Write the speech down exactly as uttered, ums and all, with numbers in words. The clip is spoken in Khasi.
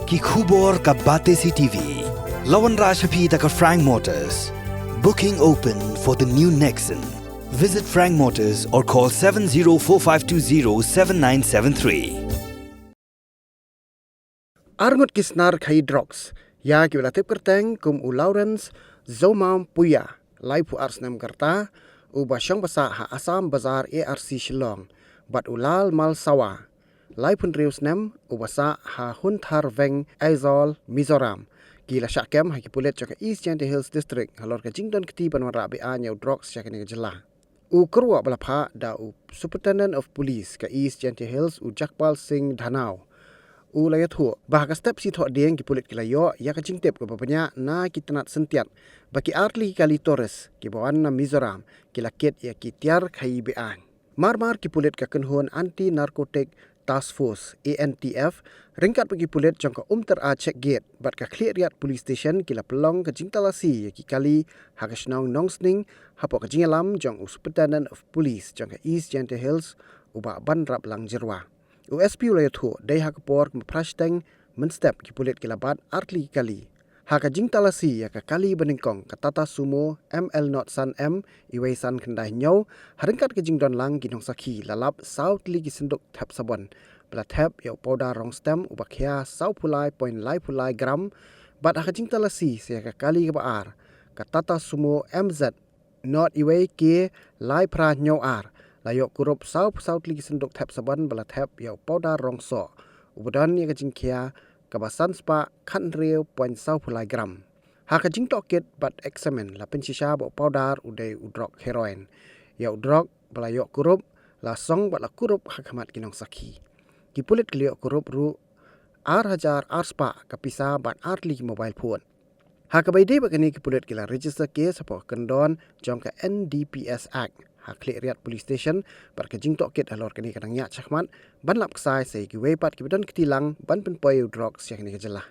Ki khubor ka Batesi TV. La wanrah sha phi da ka Frank Motors. Booking open for the new Nexon. Visit Frank Motors or call seven zero four five two zero seven nine seven three. Arngut ki snar khaïi drugs ïa kiba la tip kyrteng kum u Lawrence Zomam Puya, laiphew ar snem ka rta, uba shong ba sah ha Assam Bazar A R C Shillong, bad u Lal Mal Sawa, laiphew hynriew snem, uba sah ha Hunthar Veng, Aizawl, Mizoram, ki la shah kem ha ki pulit jong ka East Jaintia Hills District halor ka jingdon kti ban wanrah beaiñ ïa u drugs sha kane ka jylla. U kyrwoh ba la phah da u Superintendent of Police ka East Jaintia Hills, u Jagpal Singh Dhanau, u la ïathuh ba ha ka step shi thohdieng ki pulit ki la ïoh ïa ka jingtip kaba bniah na ki tnat syntiat ba ki artylli ki kali tourist kiba wan na Mizoram ki la kit ïa ki tiar khaïi beaiñ. Mar mar ki pulit ka kynhun Anti Narcotic Task Force, A N T F, ryngkat bad ki pulit jong ka Umtyra Check Gate bad ka Khliehriat Police Station ki la pynlong ka jingtalasi ïa ki kali ha ka shnong Nongsning, hapoh ka jingïalam jong u Superintendent of Police jong ka East Jaintia Hills, u Bah Banrap Lang Jyrwa. U S P u la ïathuh, dei ha ka por kaba phra shiteng mynstep ki pulit ki la bat artylli ki kali. Ha ka jingtalasi ïa ka kali banyngkong ka Tata Sumo M L not san M, iwei san khyndai hynñiew, ha ryngkat ka jingdon lang ki nongsakhi, la lap saw tylli ki synduk thep sabon ba la thep ïa u pawdar rong stem uba khia sawphew lai point laiphew lai gram, bad ha ka jingtalasi sa ïa ka kali kaba ar, ka Tata Sumo M Z not iwei K lai phra hynñiew ar, la ïoh kurup sawphew saw tylli ki synduk thep sabon ba la thep ïa u pawdar rong soh uba don ïa ka jingkhia kaba san spah khathynriew point sawphew lai gram. Ha ka jingtohkit bad eksamin, la pynshisha ba u pawdar u dei u drok heroin. Ïa u drok ba la ïoh kurup la song bad la kurup ha khmat ki nongsakhi. Ki pulit ki la ïoh kurup ruh ar hajar ar spah ka pisa bad artylli ki mobile phone. Ha kaba ïadei bad kane, ki pulit ki la register case hapoh ka kyndon jong ka N D P S Act ha Khliehriat Police Station bad ka jingtohkit halor kane ka dang ïaid shakhmat ban lap ksai sa ïa kiwei pat kiba don kti lang ban pynpoi ïa u drok sha kane ka jylla.